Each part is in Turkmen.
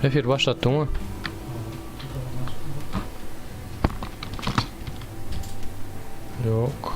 Efir başlatdyňmy? Ýok.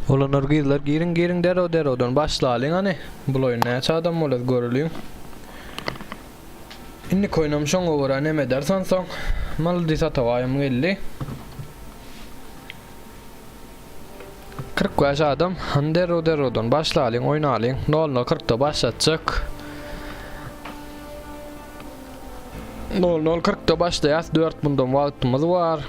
Oglanlar gyzlar giriň giriň derrew derrewden başlalyň hany bul oýun näçe adam bolar göreliň. Indiki oýunam şoňa görä neme ederis onsoň. Maldy satawaýym geldi. 45 adam. Hany derrew derrewden başlalyň oýnalyň. Nol nol kyrkda başlatjak. Nol nol kyrkda başlaýas. 4 mundan wagtymyz bar.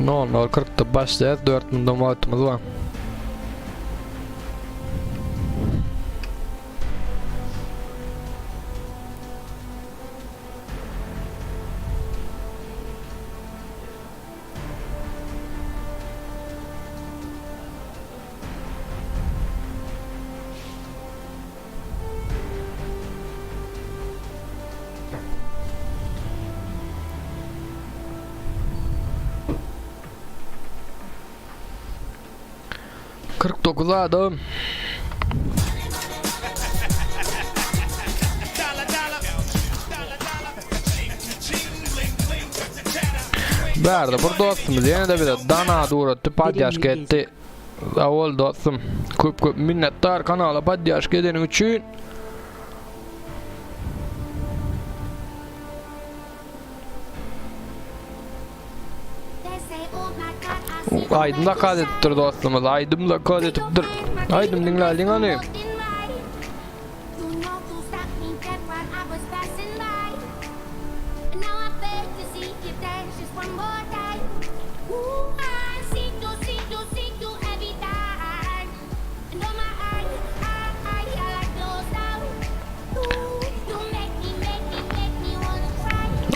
Nol nol kyrkda başlaýas 4 mundan wagtymyz bar. 49 adam. Bärde bir dostumyz ýene-de bize dana duratdy, podýaşka etdi. Sag bol dostum. Köp köp minnetdar kanala podýaşka edeniň üçin. Aýdym zakaz edipdir dostumyz. Aýdym zakaz edipdir. Aýdym diňläliň hany.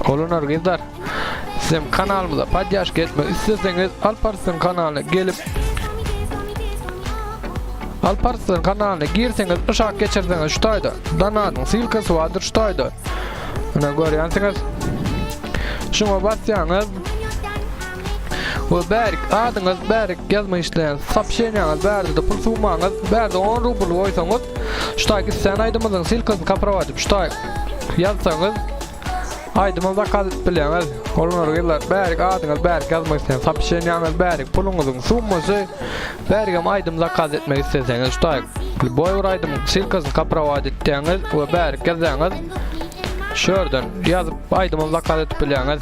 Oglanlar gyzlar sizem kanalymyza podýaşka etmek isleseňiz Alparslan kanalyna gelip Alparslan kanalyna girseňiz yşak geçirseňiz şu taýda donatyň sylkasy bardyr şu taýda Ine görýänsiňiz şuňa basýaňyz we bärik adyňyz bärik ýazmak isleýän sopşeniýaňyz bärde-de pul summaňyz bärde 10 rubl goýsaňyz şu taýda islän aýdymyzyň sylkasyny kaprować edip şu taý ýazsaňyz Aýdyma zakaz edip bilýäňiz. Oglanlar gyzlar bärik adyňyz bärik ýazmak isleýän sopşeniýaňyz bärik puluňyzyň summasy bärigem aýdym zakaz etmek isleseňiz şu taýyk lýuboý bir aýdymyň ssylkasyny kaprować etýäňiz we bärik ýazýaňyz şu ýerden ýazyp aýdymam zakaz edip bilýäňiz.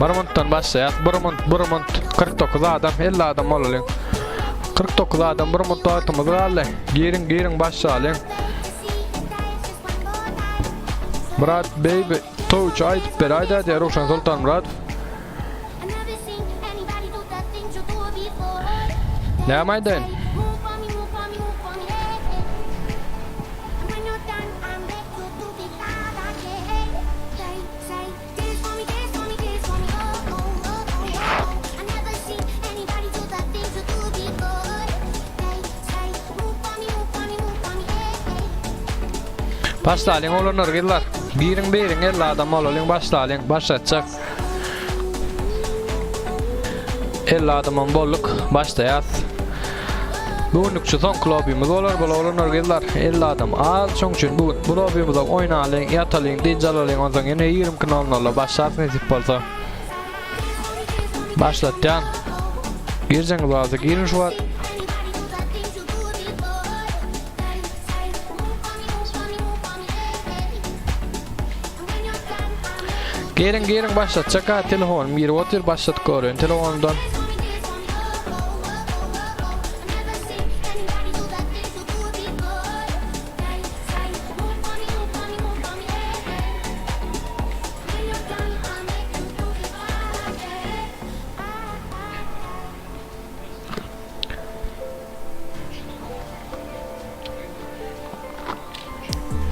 Bir muntdan başlaýas. Bir munt, bir munt. 49 adam, 50 adam bolalyň. 49 adam bir munt wagtymyz galdy. Giriň, giriň başlalyň. Murat baby, towçy aýdyp beräýdä diýär Röwşen Sultanmyradow. Näme aýdaýyn? Başlalyň oglanlar gyzlar. Biriň biriň 50 adam bolalyň başlalyň başlatjak. 50 adamam bolduk. Başlaýas. Bu günlükçe soňky lobbymiz bolar. Bul oglanlar gyzlar 50 adam az. Şoň üçin bu gün bu lobbymyzda oýnalyň, ýatalyň, dynç alalyň. Onsoň ýene 22.00-da başlarys nesip bolsa. Başlatýan. Girjeňiz bolsa girin şu wagt. Geliň geliň başlatjak ha telefonym girip otyr başlatyp göreýin telefondan.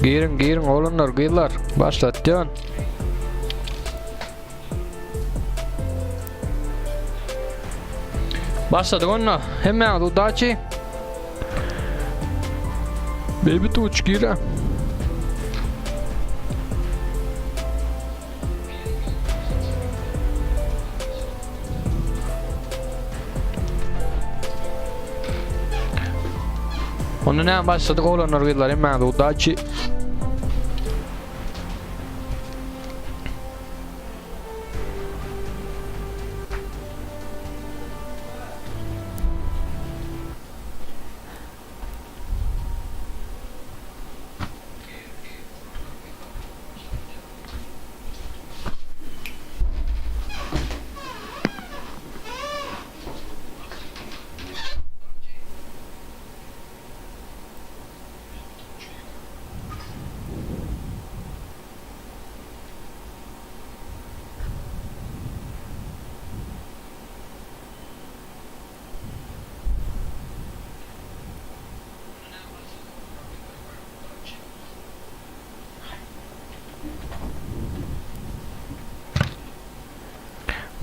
Giriň giriň oglanlar gyzlar başlatýan. Başladyk onda. Hemmäňiz udaçi. Baby tuç gira. Onda näme başladyk oglanlar gyzlar hemmäňiz udaçi.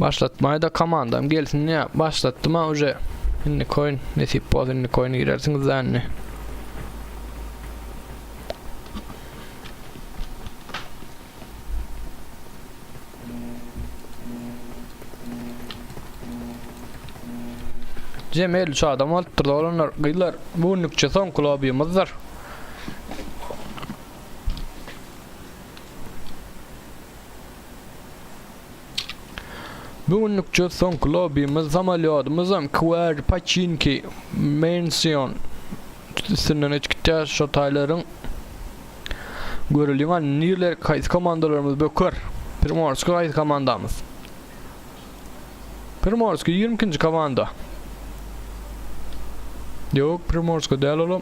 Başlatmaýda komandam gelsin diýä başlatdym ha uje. Indi koýun nesip bolsa indi koýun girersiňiz da indi. Jem 53 adam bolupdyr oglanlar gyzlar bu günlükçe soňky lobbyymyzdyr. Bu günlükçe soňky lobbyymyz samolýodymyzam Kwer Paçinki Mansion üstünden geçip gitýär şo taýlaryň Göreliň hany nirler haýsy komandalarymyz böker. Primorski haýsy komandamyz? Primorski 22-nji komanda. Ýok, Primorski däl olam.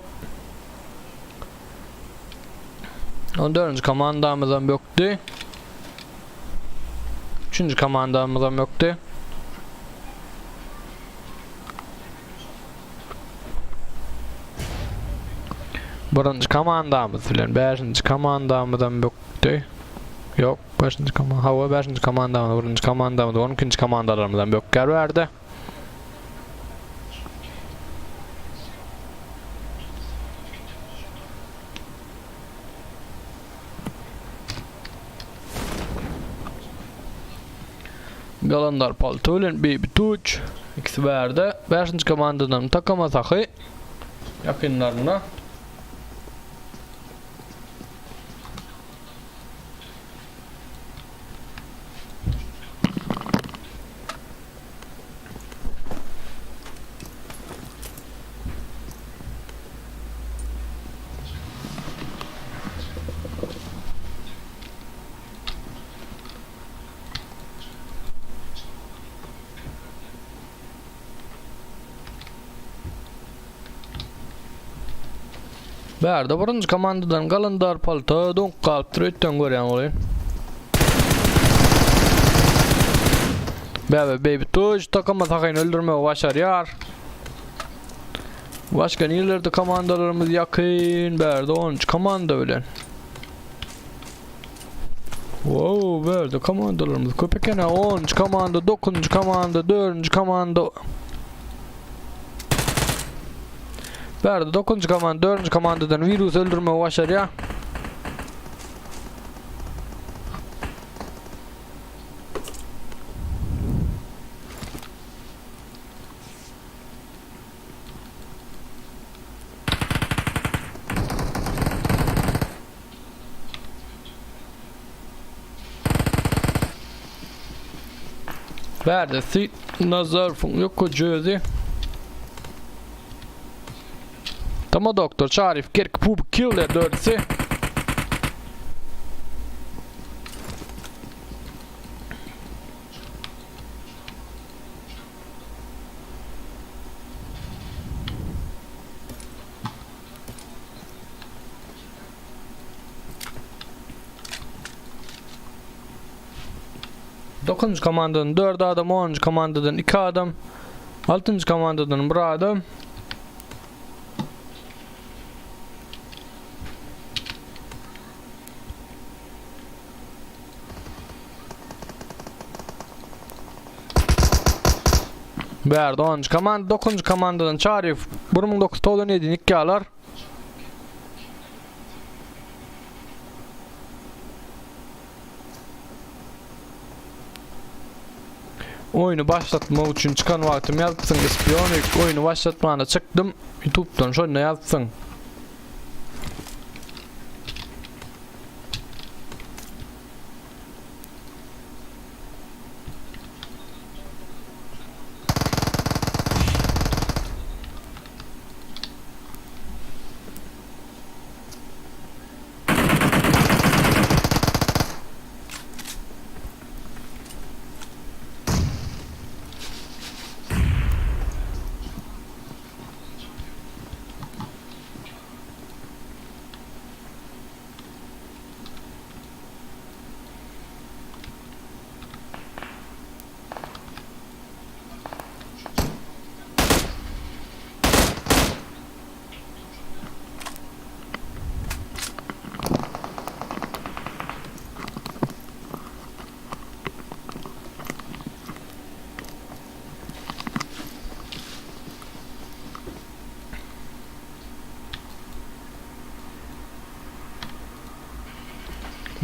14-nji komandamyzam bökdi. 3-nji komandamyzam bökdi. Birinji komandamyz bilen bäşinji komandamyzam bökdi. Ýok, bäşinji komanda, hawa bäşinji komandamyz, birinji komandamyz, on ikinji komandalarymyzam bökýär bu ýerde. Galandar Palto bilen Baby Tuç ikisi bärde. Bäşinji komandadan Takama Sahy ýakynlarynda. Bärde birinji komandadan galandar palta doňup galypdyr öýtden görýän welin. Bäbe baby tuş takama sakyny öldürmegi başarýar. Başga nirelerde komandalarymyz ýakyn bärde 13 komanda bilen. Wow, bärde komandalarymyz köp eken ha. 10 komanda, 9 komanda, 4 komanda. Bärde 9 komanda, 4 komandadan virus öldürmegi başarýar. Bärde Sit Nazarfyň ýokaja özi. Tama doktor Çaryf Kerk Pub Killer dördüsi. Dokuzynjy komandadan 4 adam, 10-njy komandadan 2 adam, 6-njy komandadan 1 adam. Bärde 10-njy komanda 9-njy komandadan Çaryýew 1997 nikýalar. Oýny başlatmak üçin çykan wagtym ýazypsyň ispionik oýny başlatmana çykdym ýutubdan şonda ýazypsyň.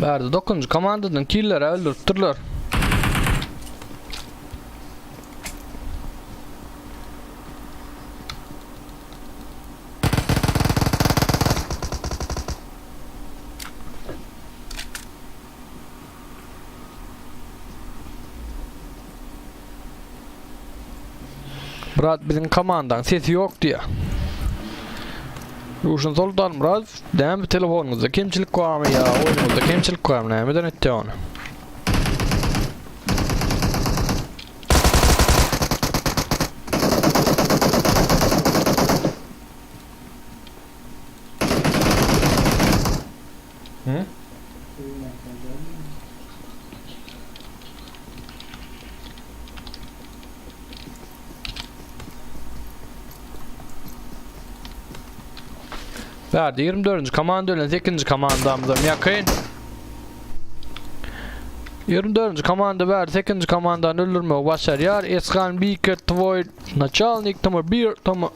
Bärde 9. komandadan killere öldüripdirler. Brat biziň komandaň sesi ýok diýýär. Ruşan Soltan Murat, näme telefonyňyzda kemçilik barmy ýa oýnuňyzda kemçilik barmy nämeden etýär ony? Hı? Verdi 24. Komanda bilen 8. komandamyzam ýakyn. 24. Komanda verdi 8. Komandany öldürmegi başarýar. Eskan Biker tvoý naçalnik toma bir toma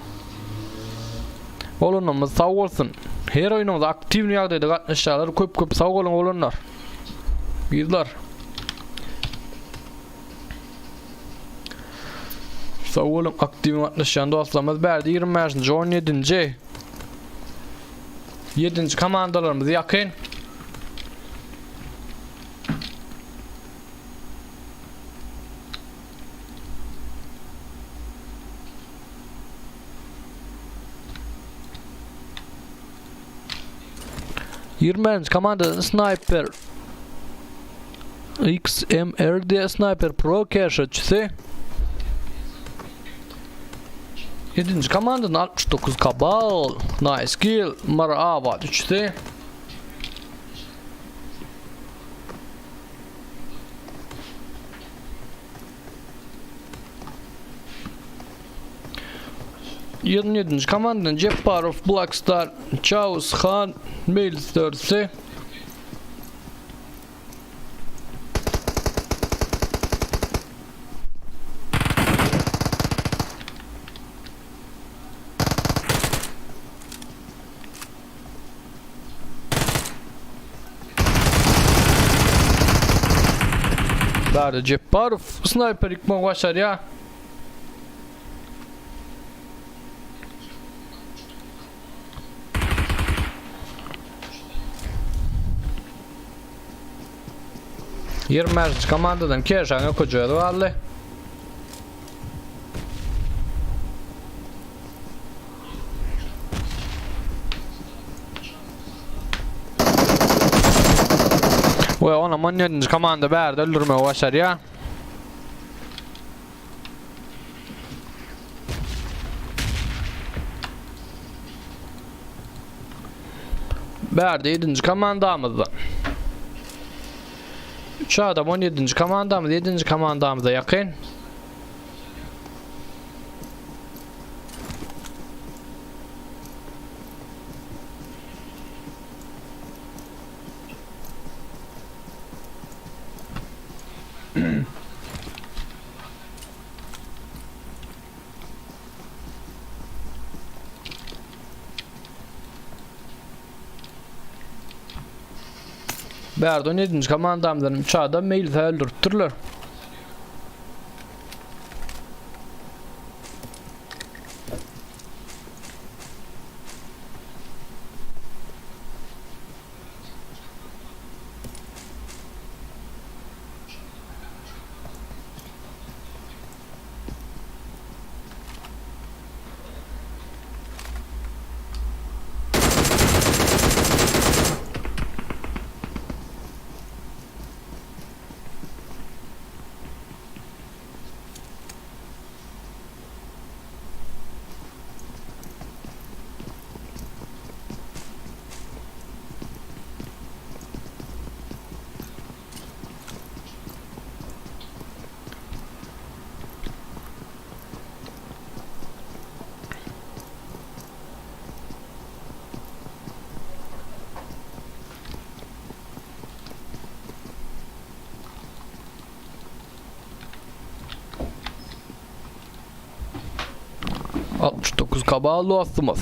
Olanlarymyz sag bolsun. Her oýnuňyza aktiwny ýagdaýda gatnaşýarlar. Köp köp sag boluň oglanlar. Gyzlar. Sag boluň aktiw gatnaşýan dostlarymyz. Bärde 25-nji, 17-nji. 7-nji komandalarymyz ýakyn. Ýigriminji komandadan Sniper XMR diýe Sniper Pro keşetçisi. Ýedinji komandadan 69 Kabal, Nice Kill, Marava üçüsi. 27-nji komandadan Jepbarow, Blackstar, Chaos, Han, Mails dördüsi. Bärde Jepbarow snayper ýykmagy başarýar. Ýigrimäşinji komandadan Keşaň öküji özi galdy. We onam 17-nji komanda bärde öldürmegi başarýar. Bärde 7-nji komandamyzda. 3 adam 17-nji komandamyz 7-nji komandamyza ýakyn. Bärde 17-nji komandamyzdan 3 adam meýlise öldüripdirler. 69 kabal dostumyz.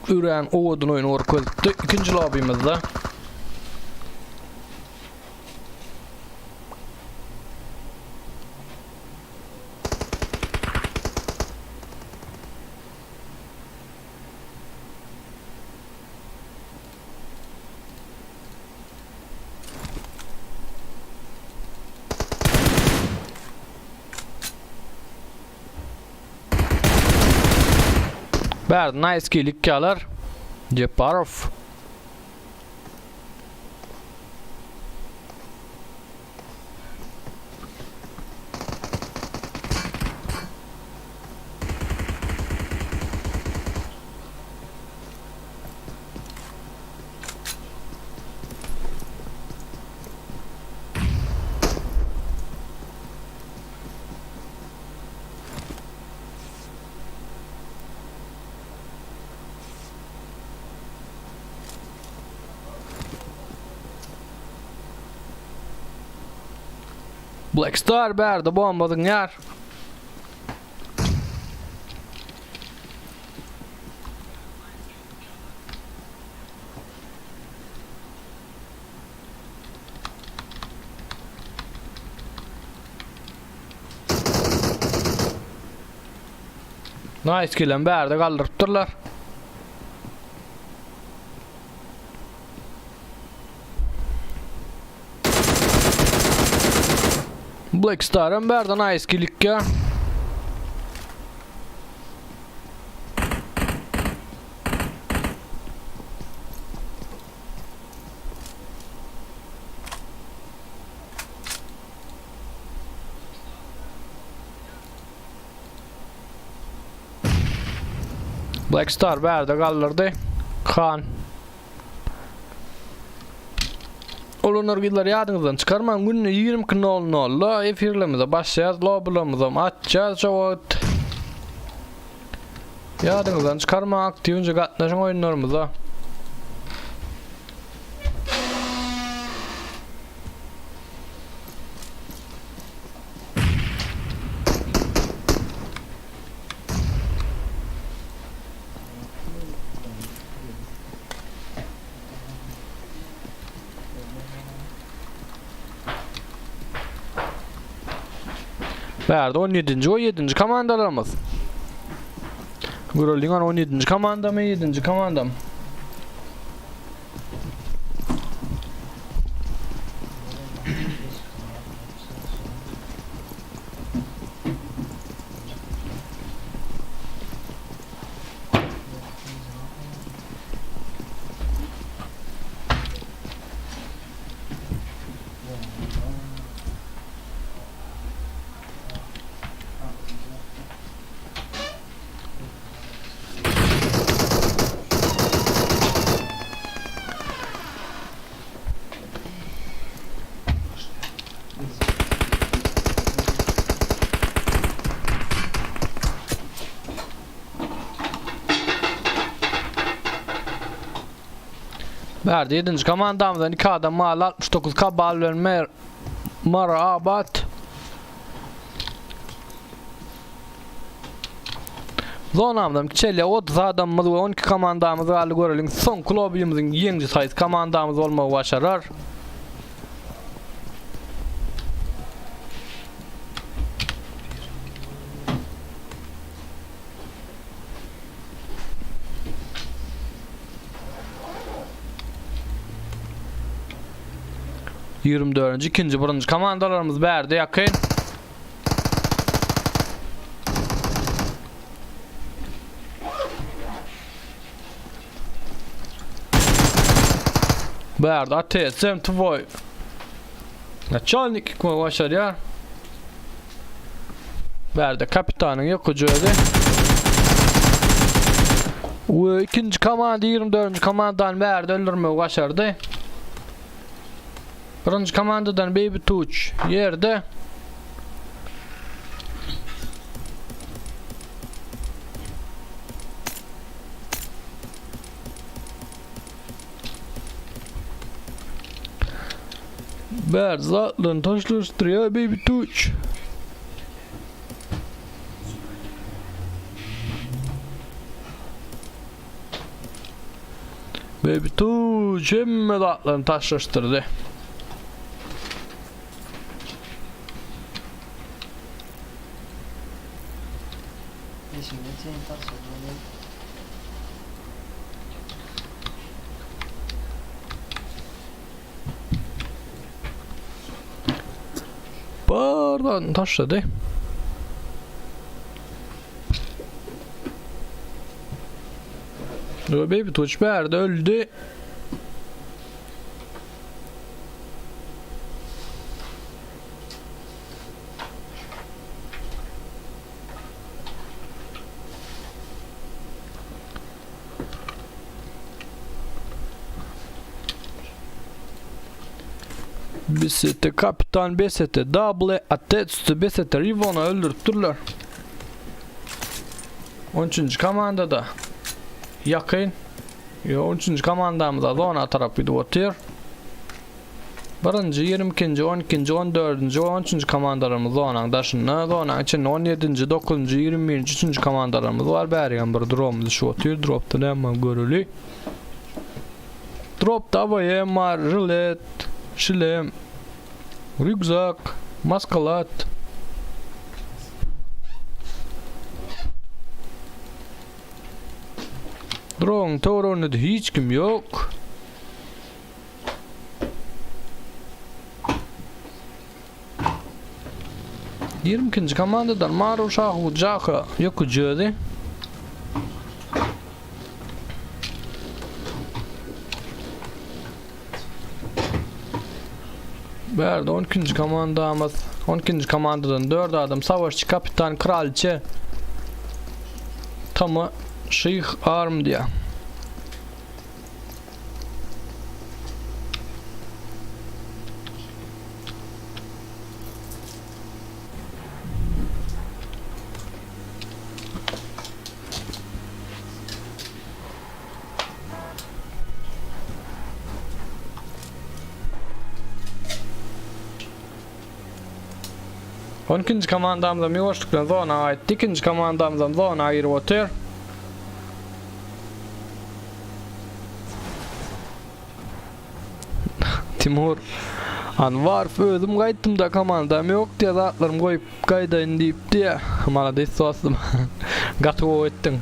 Örän owadan oýun görkezipdi. Ikinji lobimizde. Bärde nice kill ikkalar. Jeparov. Black Star bärde bomba zyňýar. Nice kill bärde galdyrypdyrlar. Black Star'ın bärde nice kill ikkä. Black Star bärde galdyrdy. Kan. Olanlar gyzlar ýadyňyzdan çykarmaň günde 22.00-da efirlerimize başlaýarys, lobbylarymyzam açýarys şo wagt. Ýadyňyzdan çykarmaň aktiwnje gatnaşyň oýunlarymyza. Bärde 17-nji we 7-nji komandalarymyz. Göreliň ana 17-nji komandamy, 7-nji komandam. Bärde 7-nji komandamyzdan 2 adam mal 69 kabal bilen Mer Marabat. Zonamyzam kiçelýär 30 adamymyz we 12 komandamyz galdy göreliň soňky lobbyymyzyň ýeňiji saýsy komandamyz bolmagy başarar. 24-nji, ikinji, birinji komandalarymyz bärde ýakyn. Bärde ATSM twoý. Naçalnik gitmegi başarýar. Bärde kapitanyň ýokuju özi. We ikinji komanda 24-nji komandany bärde öldürmegi başardy. Birinji komandadan Baby Tuç ýerde. Ber zatlaryny taşlaşdyrýar Baby Tuç. Baby Tuç hemme zatlaryny taşlaşdyrdy. Peşinden seni taşladım. Bardan taşlady. Baby Tuç bärde öldü. Besete kapitan besete double atets besete Rivona öldürüpdirler. 13. komandada ýakyn. Yo 13. komandamyza zona tarap gidip otyr. Birinji, 22-nji, 12-nji, 14-nji we 13-nji komandalarymyz zonanyň daşynda. Zonanyň içinde 17-nji, 9-njy, 21-nji, 3-nji komandalarymyz bar. Bärigem bir dropumyz düşüp otyr. Dropda näme bar göreli. Dropda AWM bar, jilet, şlem, rýukzak, maskalat. Drogyň töwereginde-de hiç kim ýok. 22-nji komandadan Maru Şahu Jaha ýokuju özi. Bärde 12-nji komandamyz. 12-nji komandadan 4 adam savaşçy kapitan kraliçe Tama Şyh Arm diýär. On ikinji komandamyzam ýuwaşlyk bilen zona gaýtdy. Ikinji komandamyzam zona girip otyr. Timur Anwarow özüm gaýtdym-da komandam ýok diýä zatlarymy goýup gaýdaýyn diýip diýä. Malades dostum. Gaty gowy etdiň.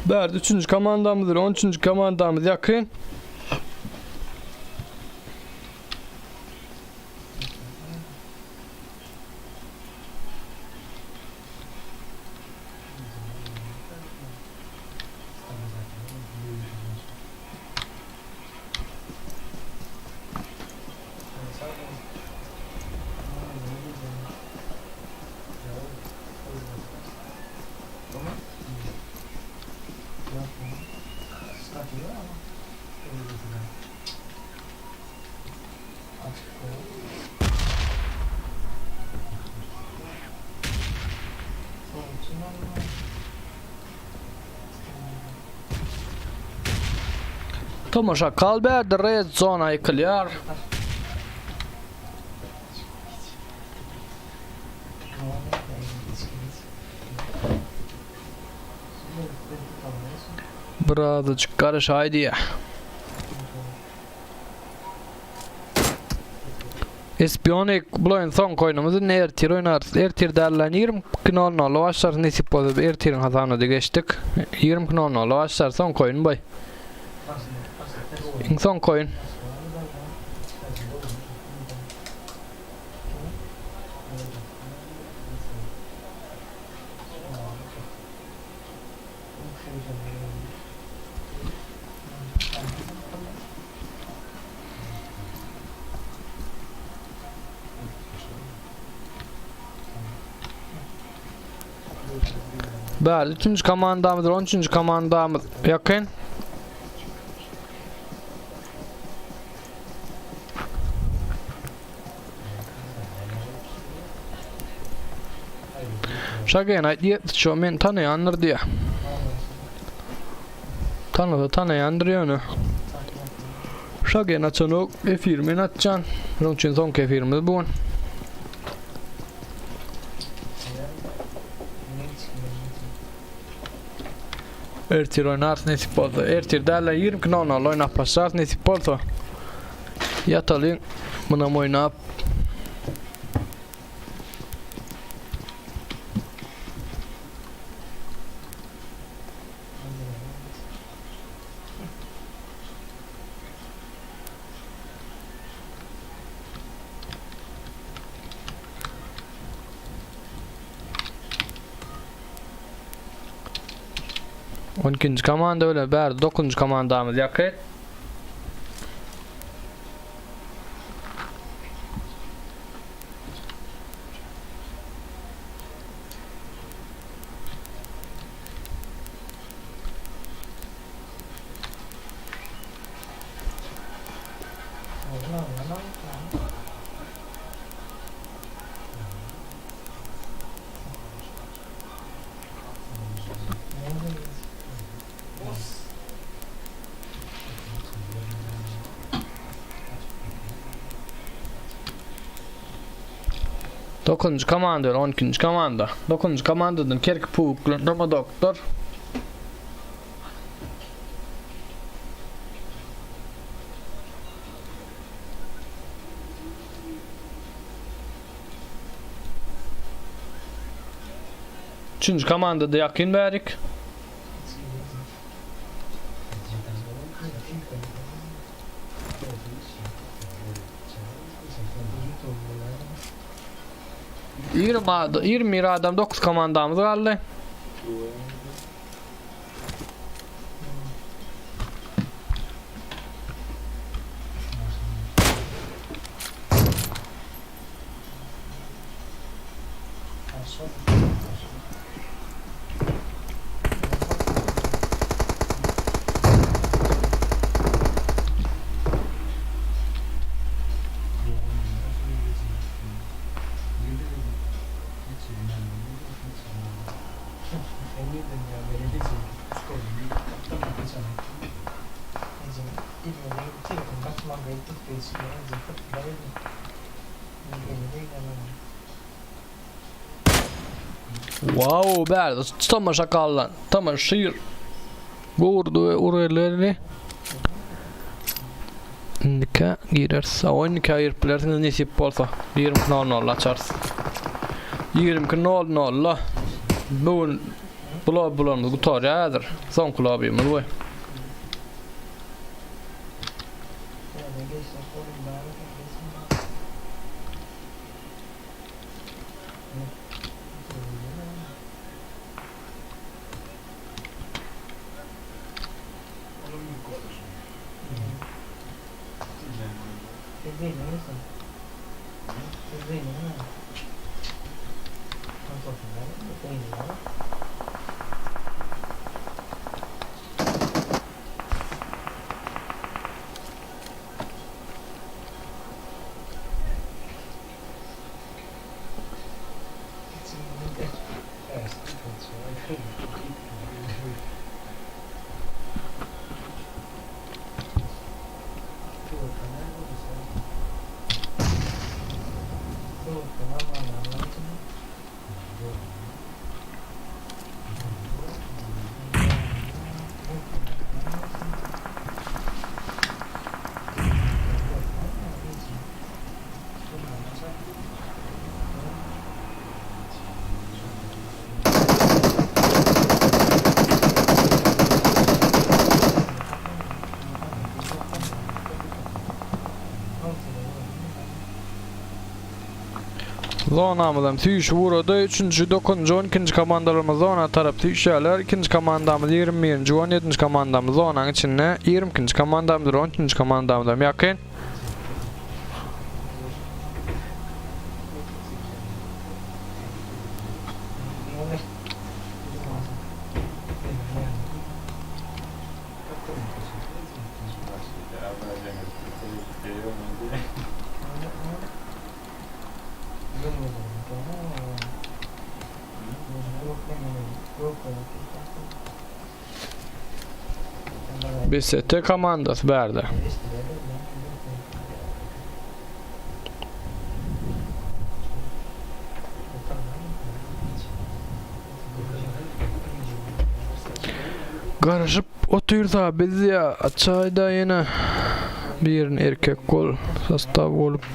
Bärde üçünji komandamyz bilen 13-nji komandamyz ýakyn. Tomaşa Kalberdi red zona ýykylýar. Birazajyk garaşaý diýýär. Espionik bul oýun soňky oýnumyz indi ertir oýnarys. Ertir däl-de 22.00-da başlarys nesip bolsa ertiriň hasabyna-da geçdik. 22.00-da başlarys soňky oýun boý. Iň soňky oýun. Bäri üçünji komandamyz, on üçünji komandamyz ýakyn. Şagen aýtdy, şu men tanaýandyr diýýär. Tanasa tanaýandyr ýöne. Şagen açanok, efir men açjan. Şonuň üçin soňky efirimiz bu gün. Ertir oýnarys nesip bolsa. Ertir däl-de 22.00 oýnap başlarys nesip bolsa. Ýatalyň. Munam oýnap. On ikinji komanda bilen bärde dokuzynjy komandamyz ýaky. Dokuzynjy komanda bilen on ikinji komanda. Dokuzynjy komandadan Kerki Puk bilen Roma Doktor. Üçünji komandada ýakyn bärik. 21 adam 9 komandamyz galdy. Wow, bärde tama şakallan, tama şir. Gurdu we urellerini. Indika gireris. O indika girip bilersiňiz nesip bolsa. 22.00 açarys. 22.00 Bu gün bu lobbylarymyz gutarýar häzir. Soňky lobbymyz bu. Zonamyzam süýşüp ugrady. Üçünji, dokuzynjy, on ikinji komandalarymyz zona tarap süýşýärler. Ikinji komandamyz ýigrimi birinji, on ýedinji komandamyz zonaň içinde. Ýigrimi ikinji komandamyzdyr on üçünji komandamyzam ýakyn. BST komandasy bärde. Garaşyp otyrsa biz ýa açaýda ýene birini erkek bol sostaw bolup.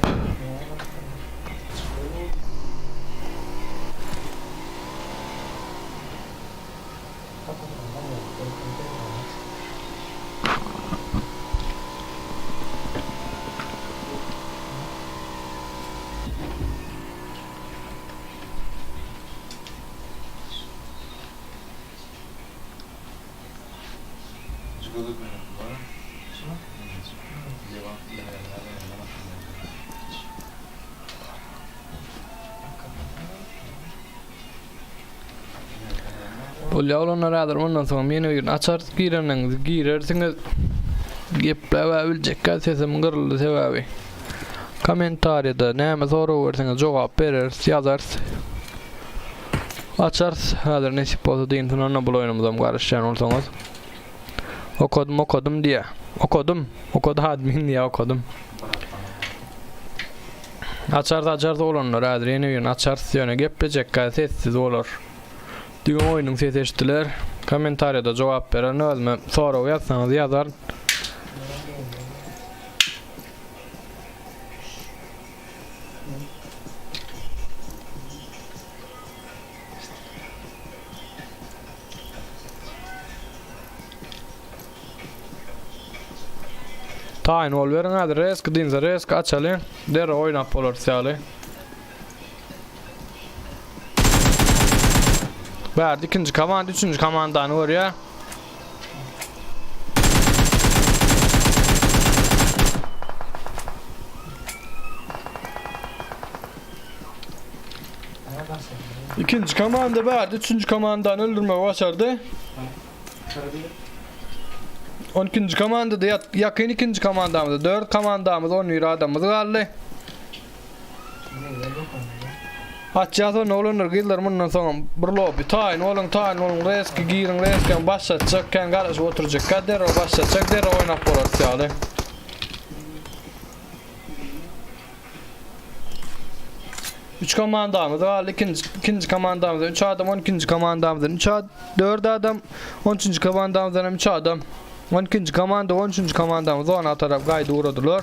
Bolýa olanlar häzir ondan soň ýene birini açarys gireniňizi girersiňiz. Gepläbä biljekkä sesim gyryldy sebäbi. Kommentariýada näme sorag berseňiz jogap bereris, ýazarys. Açarys. Häzir nesip bolsa dynsin onda bul oýnumyzam garaşýan bolsaňyz. Okadym okadym diýä. Okadym. Okady admin diýä okadym. Açarys açarys oglanlar häzir ýene birini açarys ýöne geplejekkä sessiz bolar. Diňe oýnuň sesi eşidiler. Kommentariýada jogap bererin özüme sorag ýazsaňyz ýazaryn. Taýyn bol beriň häzir reski dynsa reski açalyň. Derrew oýnap bolarys ýaly. Bärde ikinji komanda, üçünji komandany görýär. Ikinji komanda bärde üçünji komandany öldürmegi başardy. 12-nji komandada ýakyn ikinji komandamyzda 4 komandamyz 11 adamymyz galdy. Açýas onda oglanlar gyzlar mundan soňam bir lobby taýyn boluň taýyn boluň reski giriň reski başlatjak kän garaşyp oturjak derrew başlatjak derrew oýnap bolarys ýaly. Üç komandamyz galdy. İkinji, ikinji komandamyzdan 3 adam, 12. komandamyzdan 3 ad, 4 adam, 13. komandamyzdan hem 3 adam. 12. komanda, 13. komandamyz zona tarap gaýdy ugradylar.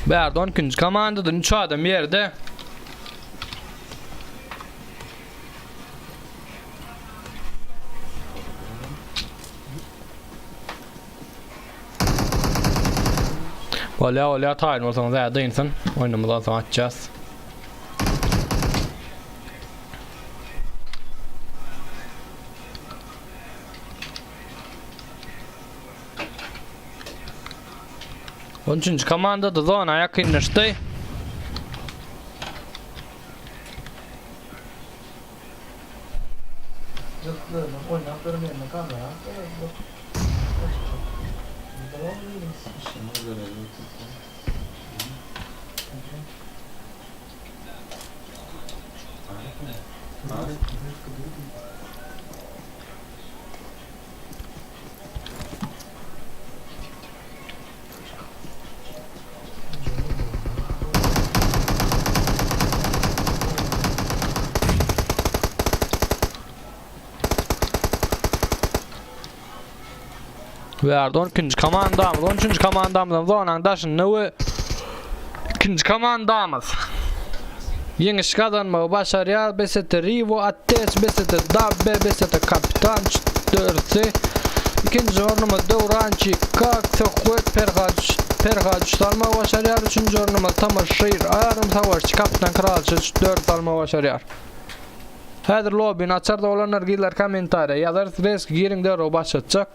Bärde 12-nji komandadan 3 adam ýerde. Bolýa bolýa taýyn bolsaňyz hä dynsyn. Oýnumyzdan soň açýas. On üçünji komanda da zona ýakynlaşdy. Bu ýerde 12-nji komandamyz, 13-nji komandamyzam zonanyň daşynda we ikinji komandamyz ýeňiş gazanmagy başarýar. BST Riwo, Atteç, BST Dabbe, BST Kapitan dörtsi. Ikinji ornumyz Döwrançik, Kak, Söhbet, Perhat, Perhat 3 salmagy başarýar. Üçünji ornumyz Tamaşyr, Arym Savaşçy, Kapitan Kralçyç 4 salmagy başarýar. Häzir lobbyny açarda olanlar gyzlar kommentariýa ýazarys reski giriň derrew başlatjak.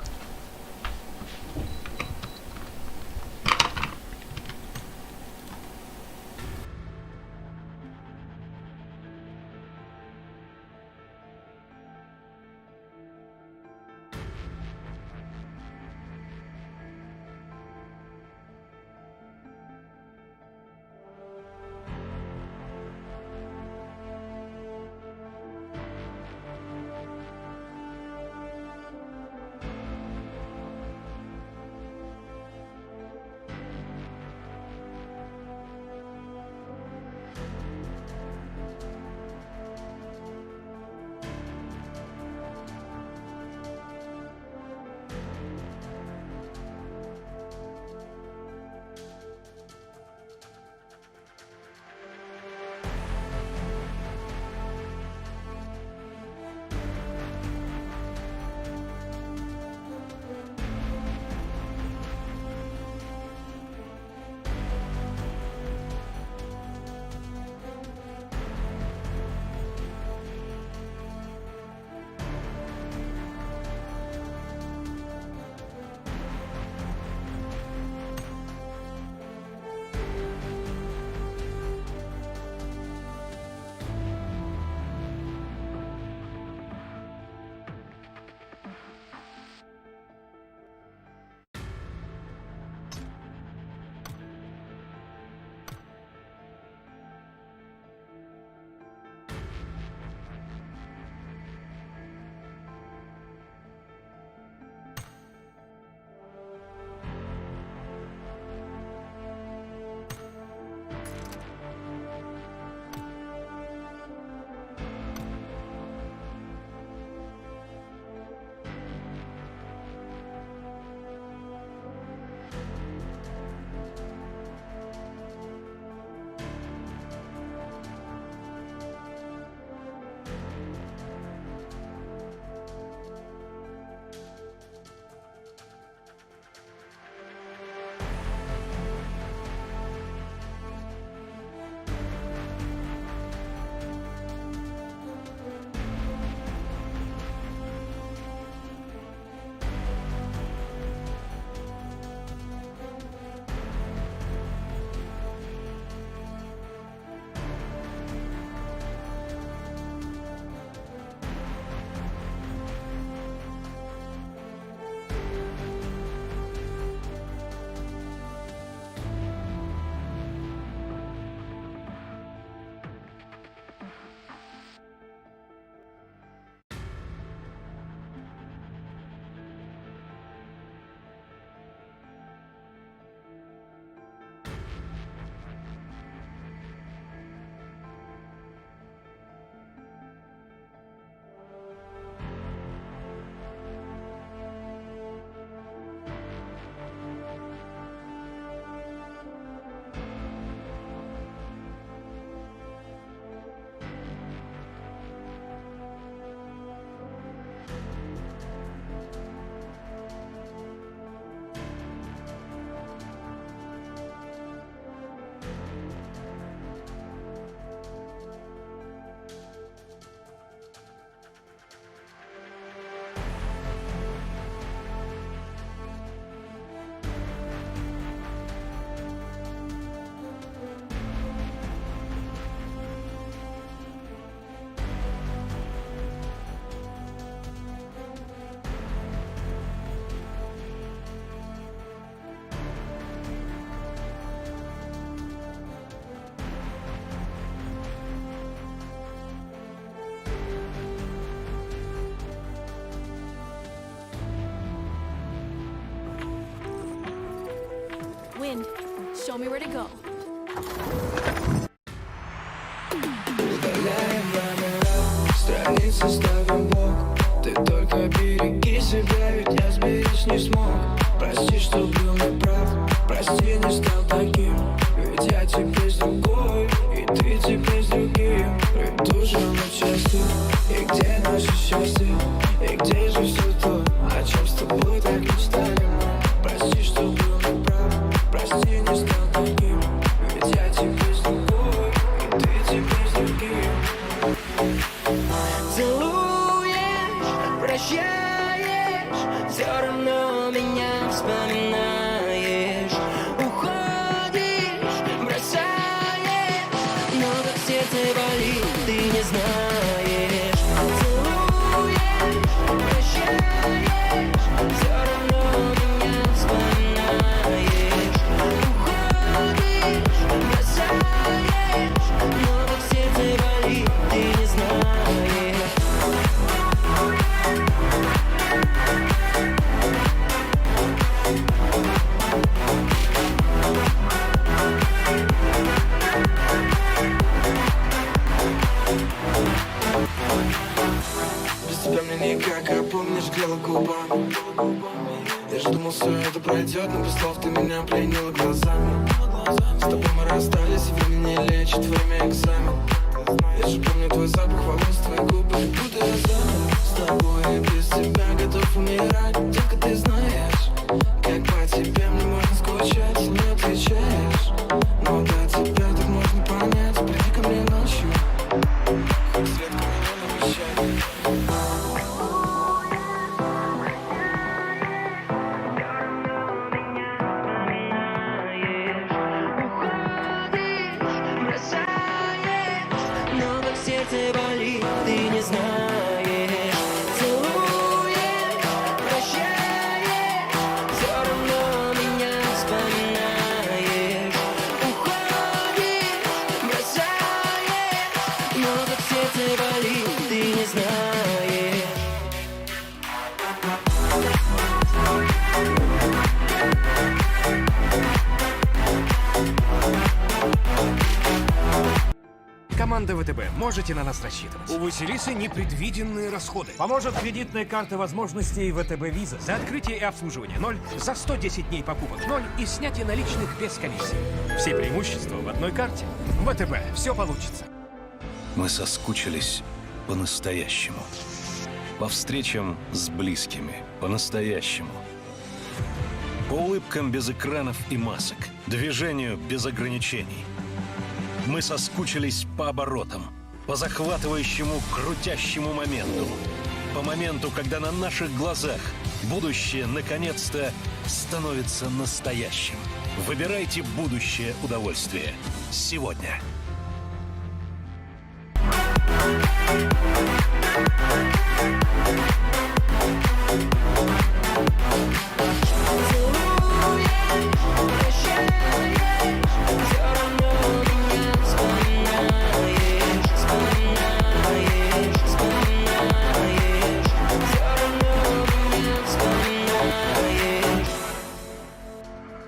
Wind, show me where to go. Удаляем номера, страницы ставим блок. Ты только береги себя, ведь я сберечь не смог. Прости, что был неправ, прости, не стал таким. Ведь я теперь с другой, и ты теперь с другим. Придушил на части, и где наше счастье? И где же все то, о чем с тобой так мечтали мы? Прости, что был неправ, прости, не стал таким. Ведь я теперь с другой, и ты теперь с другим. Целуешь, прощаешь, все равно меня вспоминаешь. Уходишь, бросаешь, но как сердце болит, ты не знаешь. Целуешь, прощаешь, все равно меня вспоминаешь. Уходишь, бросаешь, но как сердце болит, ты не знаешь. Без тебя мне никак, а помнишь, грела губами. Я же думал, все это пройдет, но без слов ты меня пленила глазами. С тобой мы расстались, и время не лечит, время экзамен. Я же помню твой запах волос, твои губы, как будто я замер. С тобой я без тебя готов умирать, детка, ты знаешь, как по тебе мне можно скучать, не отвечаешь. Но до тебя так можно понять, приди ко мне ночью, хоть редко меня навещай. Уходишь, бросаешь, но как сердце болит, ты не знаешь. Целуешь, прощаешь, все равно меня вспоминаешь. Уходишь, бросаешь, но как сердце болит, ты не знаешь. Команда ВТБ, можете на нас рассчитывать. У Василисы непредвиденные расходы. Поможет кредитная карта возможностей ВТБ Виза. За открытие и обслуживание 0, за 110 дней покупок 0 и снятие наличных без комиссии. Все преимущества в одной карте. ВТБ, все получится. Мы соскучились по-настоящему. По встречам с близкими. По-настоящему. По улыбкам без экранов и масок. Движению без ограничений. Мы соскучились по оборотам. По захватывающему, крутящему моменту. По моменту, когда на наших глазах будущее наконец-то становится настоящим. Выбирайте будущее удовольствие. Сегодня. Целуешь, прощаешь, все равно меня вспоминаешь, вспоминаешь, вспоминаешь, все равно меня вспоминаешь.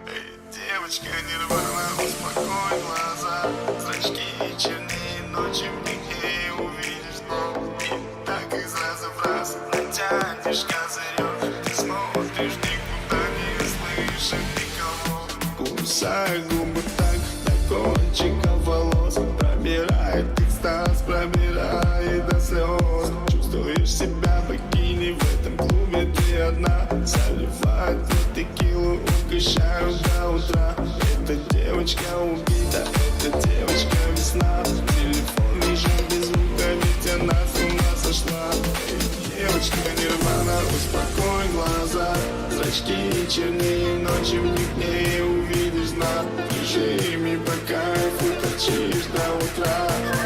Эй, девочка нирвана, успокой глаза. Зрачки чернее ночи, в них не увидишь дно. И так из раза в раз натянешь козырек. Ты смотришь никуда, не слышишь никого. Кусай губы так до кончика волос. Пробирает экстаз, пробирает до слез. Чувствуешь себя богиней в этом клубе, ты одна. Заливают мне текилу, угощаю до утра. Эта девочка убита, эта девочка весна. Телефон вижу без звука, ведь она с ума сошла. Эй, девочка нирвана, успокой глаза. Зрачки чернее ночи, в них не увидишь сна. В режиме по кайфу торчишь до утра.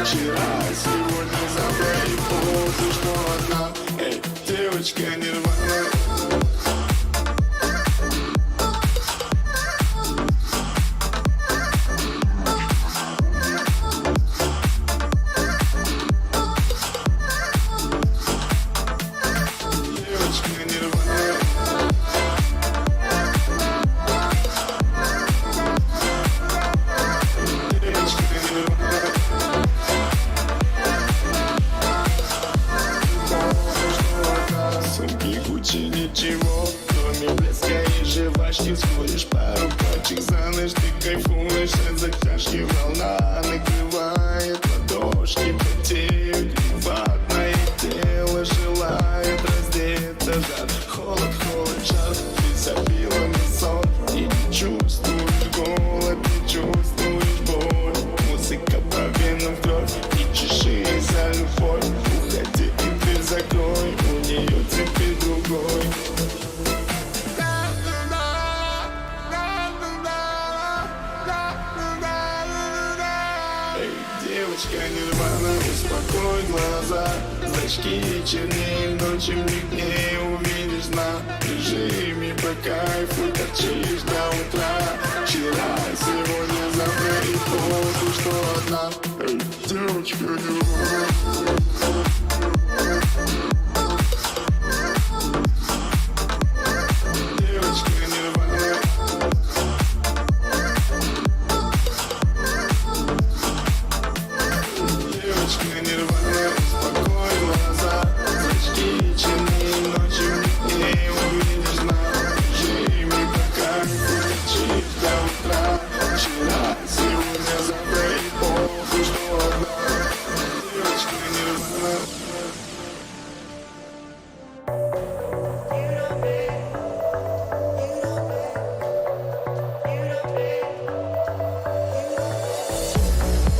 Вчера, сегодня, завтра и поздно, что одна. Эй, девочка нирвана. Девочка нирвана. Дышать затяжки волна накрывает ладошки Потеют и ватное тело желает раздеться Жар, холод, холод, жар, ты забила на сон И не чувствуешь голод, не чувствуешь боль Музыка по венам в кровь, не чеши за любовь Уходи и дверь закрой, у нее теперь другой Эй, девочка нирвана, успокой глаза Зрачки чернее ночи в не увидишь дна В режиме по кайфу торчишь до утра Вчера, сегодня, завтра и похуй, что одна Эй, девочка нирвана Девочка нирвана Девочка нирвана, успокой глаза Зрачки чернее ночи в ней увидишь дна Режиме по кайфу торчишь до утра Вчера, сегодня, завтра и похуй, что одна Девочка нирвана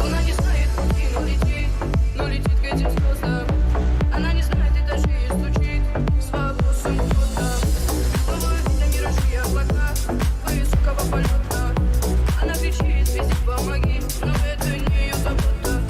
Она не знает пути, но летит, но летит к этим звездам. Она не знает этажи и стучит с вопросом кто-то. Плывут на миражи и облака высокого полета. Она кричит, везде помоги, но это не ее забота.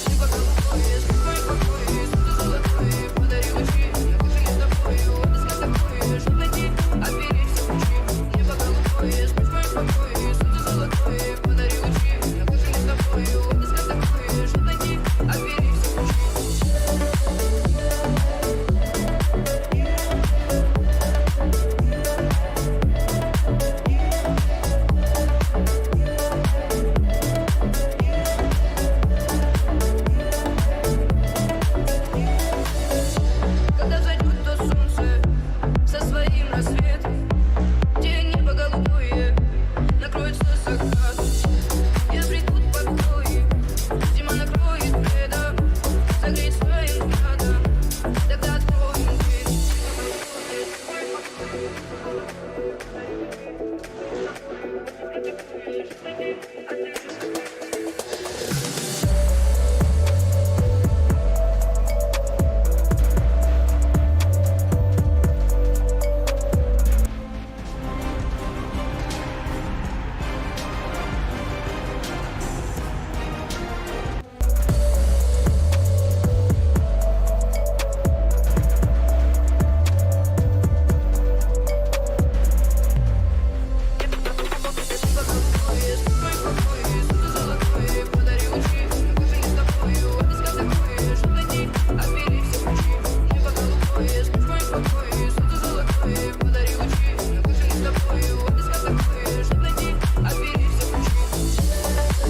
Небо голубое, спой покой, солнце золотое, подари лучи, я же не с тобою, отыскать такое, чтоб найти, отбери все ключи. Небо голубое, спой покой, солнце золотое, подари лучи, я же не с тобою, отыскать такое, чтоб найти, отбери все ключи. Когда зайдет то солнце со своим рассветом, где небо голубое накроется закат, и обретут покои, зима накроет пледом, согреет своим взглядом, тогда откроем дверь. Небо голубое, спой покой, солнце золотое, подари лучи, я же не с тобою, отыскать такое, чтоб найти, отбери все ключи. Небо голубое, спой покой, солнце золотое, подари лучи, я же не с тобою, отыскать такое, чтоб найти, отбери все ключи.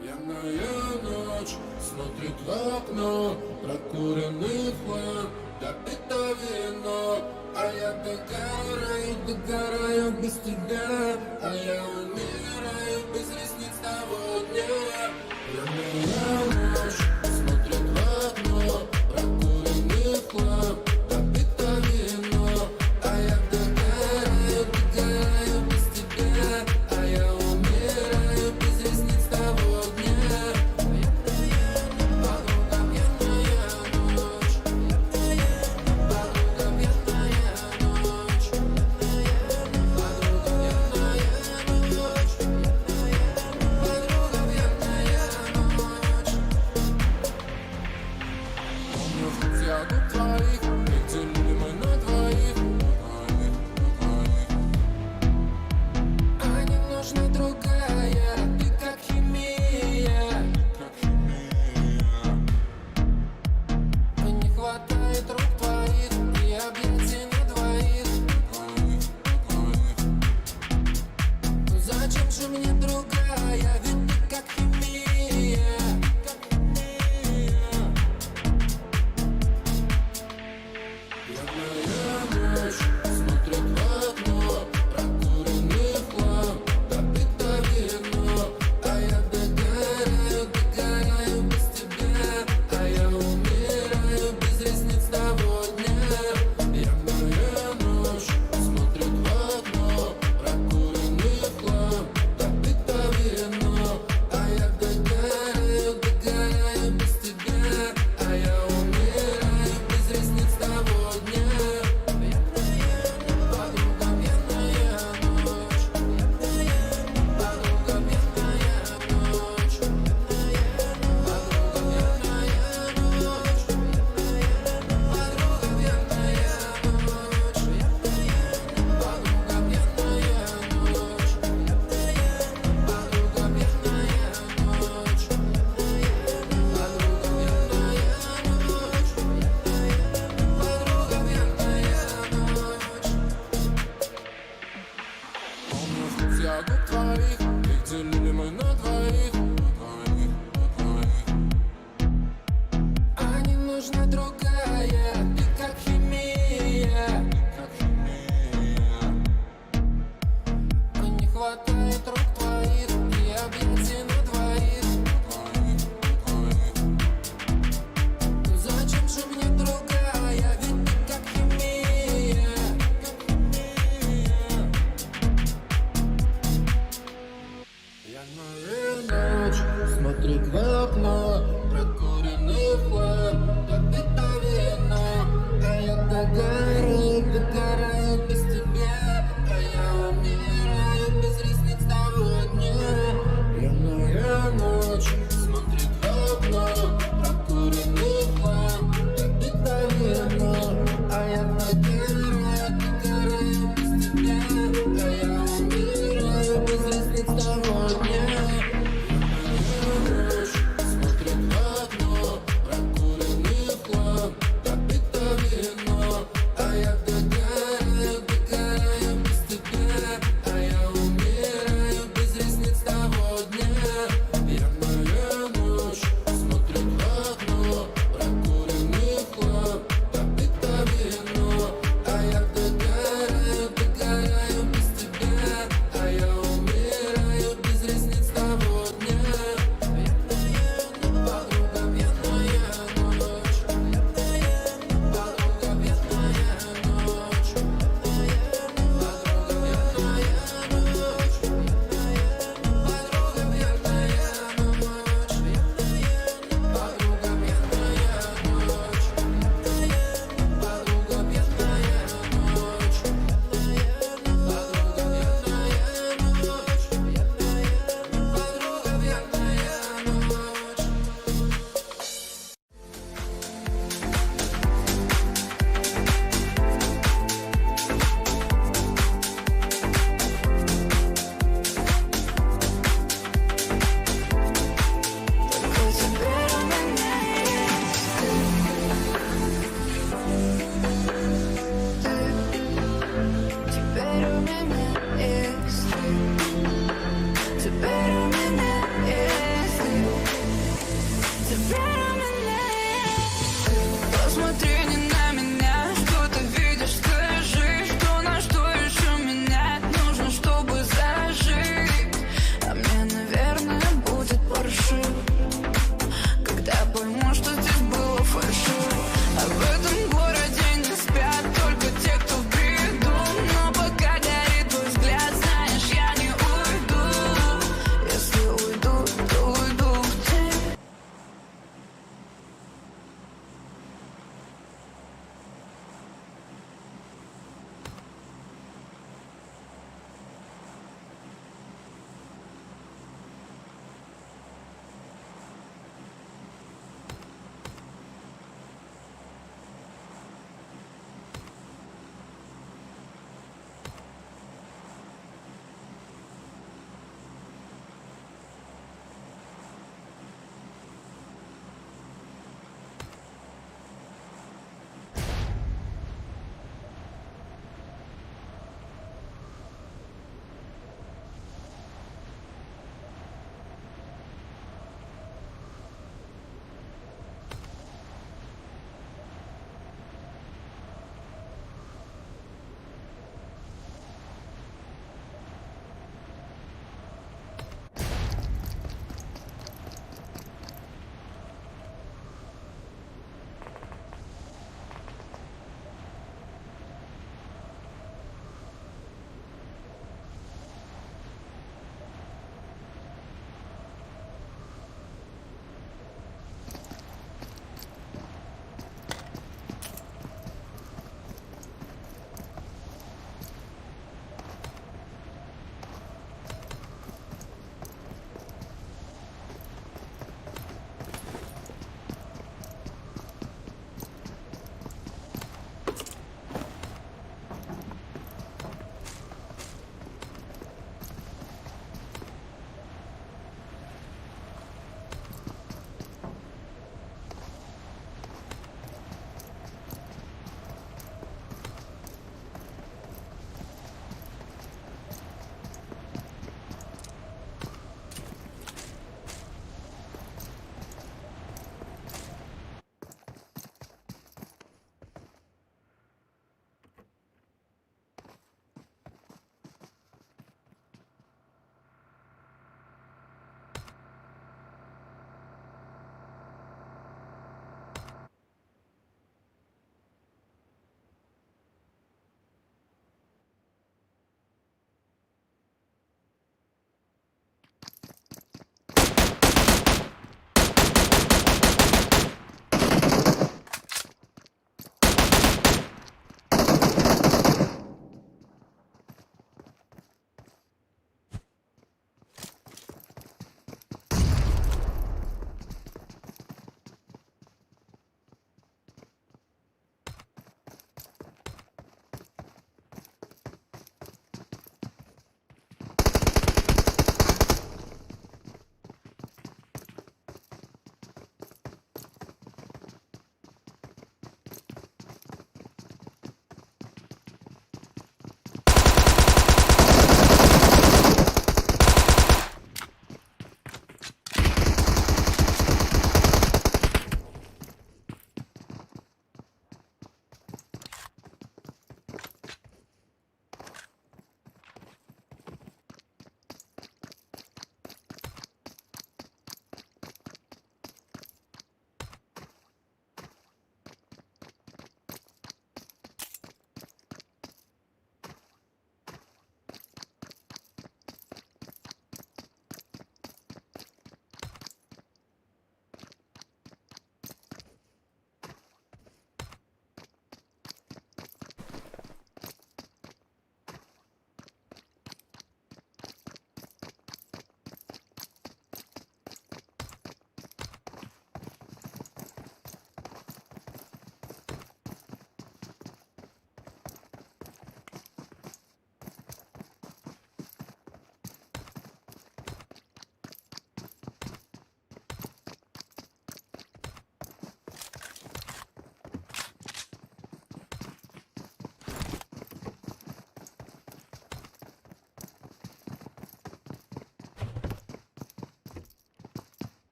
Пьяная ночь смотрит в окно, прокуренный хлам, допито вино, а я догораю, догораю без тебя, а я умираю без ресниц того дня. Пьяная ночь смотрит в окно, прокуренный хлам, допито вино, а я догораю, догораю без тебя, а я умираю без ресниц того дня. Подруга, пьяная ночь, подруга, пьяная ночь, подруга, пьяная ночь, подруга, пьяная ночь. окно.